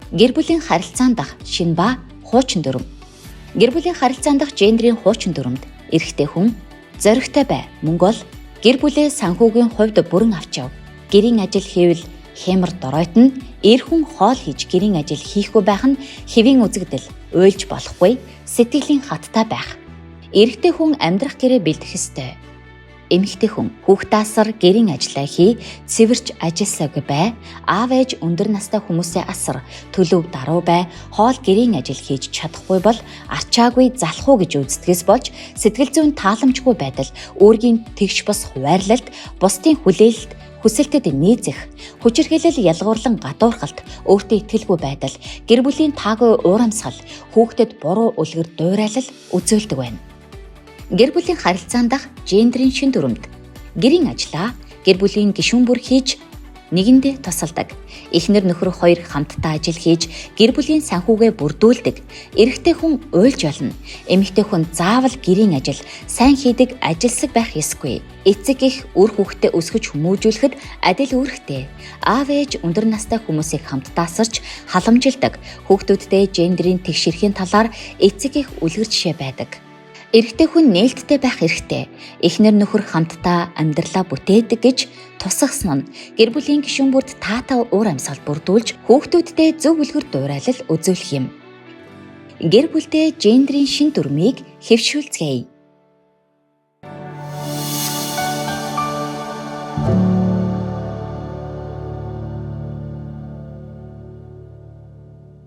Гэр бүлийн харилцаан дах шин ба хуучин дүрм. Гэр бүлийн харилцаан дах гендрийн хуучин дүрмд эрэгтэй хүн зоригтой бай. Мөнгө бол гэр бүлээ санхүүгийн хувьд бүрэн авч яв. Гэрийн ажил хийвэл хямар доройтно, эр хүн хоол хийж гэрийн ажил хийхгүй байх нь хэвийн үзэгдэл, уйлж болохгүй, сэтгэлийн хаттай байх. Эрэгтэй хүн амьдрах гэрээ бэлдэх ёстой. Эмэгтэй хүн хүүхдээ асар гэрийн ажлаа хий, цэвэрч ажилласаагүй бай, аав ээж өндөр настай хүмүүсээ асар, төлөв даруй бай, хоол гэрийн ажил хийж чадахгүй бол арчаагүй залах уу гэж үздэгээс болж сэтгэл зүйн тааламжгүй байдал, үүргийн тэгш бус хуваарлалт, бусдын хүлээлт, хүсэлтэд нийцэх, хүчирхийлэл ялгуурлан гадуурхалт, өөртөө итгэлгүй байдал, гэр бүлийн таагүй уурамсгал, хүүхдэд буруу үлгэр дуурайлал үзүүлдэг байна. Гэр бүлийн харилцаан дах гендрийн шин дүрмд гэрийн ажлаа гэр бүлийн гишүүн бүр хийж нэгэндээ тусалдаг. Эхнэр нөхөр хоёр хамтдаа ажил хийж гэр бүлийн санхүүгээ бүрдүүлдэг. Эрэгтэй хүн уйлж болно. Эмэгтэй хүн заавал гэрийн ажил сайн хийдэг ажилсаг байх ёсгүй. Эцэг их үр хүүхдээ өсгөж хүмүүжүүлэхэд адил үүрэгтэй. Аав ээж өндөр настай хүмүүсийг хамтдаа асарч халамжилдаг. Хүүхдүүдтэй гендрийн тэгш эрхийн талаар эцэг их үлгэр жишээ байдаг. Эрэгтэй хүн нээлттэй байх эрхтэй. Эхнэр нөхөр хамтдаа амьдралаа бүтээдэг гэж тусгасан нь гэр бүлийн гишүүн бүрд таатай уур амьсгал бүрдүүлж хүүхдүүдтэй зөв үлгэр дуурайлал үзүүлэх юм. Гэр бүлдээ гендрийн шин дүрмийг хэвшүүлцгээе.